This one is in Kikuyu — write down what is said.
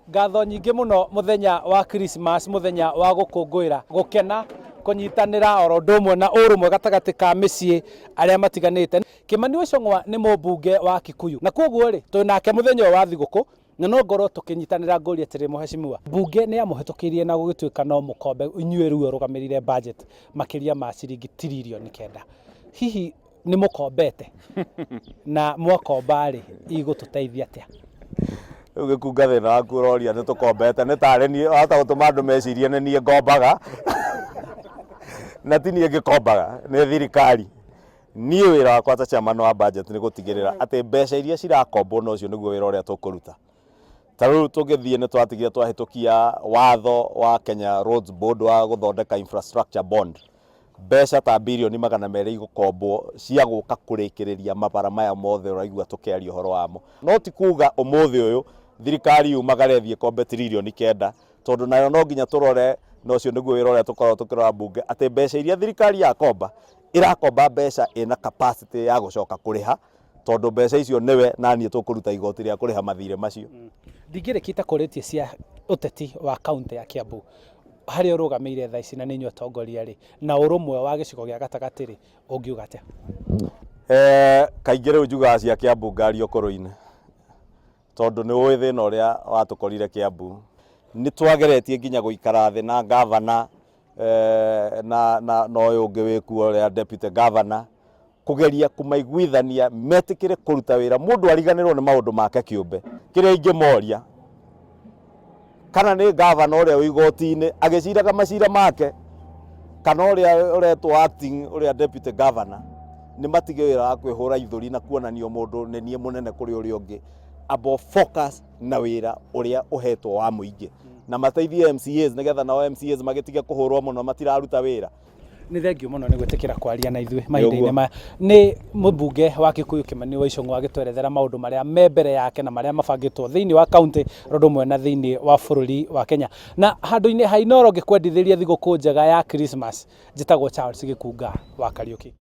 Ngatho nyingĩ mũno mũthenya wa Christmas, mũthenya wa gũkũngũĩra, gũkena, kũnyitanĩra oro ũndũ ũmwe na ũrũmwe gatagatĩ ka mĩciĩ arĩa matiganĩte. Kĩmani wa Icũng'wa nĩ mũmbunge wa Kikuyu na kwoguo rĩ, twĩ nake mũthenya ũyũ wa thigũkũ na no ngorwo tũkĩnyitanĩra ngũrie atĩrĩ mũheshimiwa, mbunge nĩ yamũhetũkĩirie na gũgĩtuĩka no mũkombe inyuĩ rĩu ũrũgamĩrĩire budget makĩria ma ciringi tiririoni 9. Hihi nĩ mũkombete na mwakomba rĩ, igũtũteithia atĩa? Rĩu gĩkunga thĩna waku ũroria nĩ tũkombete nĩ tarĩ niĩ wahota gũtũma andũ mecirie nĩ niĩ ngombaga na ti niĩ ngĩkombaga nĩ thirikari. Niĩ wĩra wakwa ta chairman wa budget nĩ gũtigĩrĩra atĩ mbeca iria cirakombwo na ũcio nĩguo wĩra ũrĩa tũkũruta. Ta rĩu tũgĩthiĩ nĩ twatigire twahĩtũkia watho wa Kenya Roads Board wa gũthondeka infrastructure bond. Mbeca ta birioni 200 igũkombwo cia gũka kũrĩkĩrĩria mabara maya mothe ũraigua tũkĩaria ũhoro wamo. No ti kuga ũmũthĩ ũyũ thirikari yumagare ĩthiĩ ĩkombe tiririoni 9 tondũ nayo no nginya tũrore na ũcio nĩguo wĩra ũrĩa tũkoragwo tũkĩrora mbunge atĩ mbeca iria thirikari yakomba ĩrakomba mbeca ĩna capacity ya gũcoka kũrĩha tondũ mbeca icio nĩwe na niĩ tũkũruta igoti rĩa kũrĩha mathirĩ macio. Ndingĩrĩkia itakũrĩtie cia ũteti wa kaũntĩ ya Kiambu harĩa ũrũgamĩire thaa ici na nĩ inyuĩ atongoria rĩ, na ũrũmwe wa gĩcigo gĩa gatagatĩ rĩ, ũngiuga atĩa? Eh, kaingĩ rĩu njugaga cia Kiambu ngari ũkũrũ-inĩ tondũ nĩ ũĩ thĩna ũrĩa watũkorire Kiambu. Nĩ twageretie nginya gũikara thĩ na ngavana eh, na, na, na ũyũ ũngĩ wĩkuo ũrĩa deputy governor kũgeria kũmaiguithania metĩkĩre kũruta wĩra mũndũ ariganĩrwo nĩ maũndũ make kĩũmbe. Kĩrĩa ingĩmoria kana nĩ ngavana ũrĩa wĩ igoti-inĩ agĩciraga macira make kana ũrĩa ũretwo acting ũrĩa deputy governor nĩ matige wĩra wa kwĩhũra ithũri na kuonanio mũndũ nĩ niĩ mũnene kũrĩ ũrĩa ũngĩ abo focus na wĩra ũrĩa ũhetwo wa mũingĩ na mateithie MCAs nĩgetha nao MCAs magĩtige kũhũrwo mũno matiraruta wĩra. Nĩ thengio mũno nĩ gwĩtĩkĩra kwaria na ithuĩ mahinda-inĩ maya. Nĩ mũmbunge wa Kikuyu Kĩmani wa Icũng'wa agĩtwerethera maũndũ marĩa me mbere yake na marĩa mabangĩtwo thĩinĩ wa kaũntĩ o ũndũ ũmwe na thĩinĩ wa bũrũri wa Kenya. Na handũ-inĩ ha Inooro ngĩkwendithĩria thigũkũ njega ya Christmas, njĩtagwo Charles Gĩkunga wa Kariũki.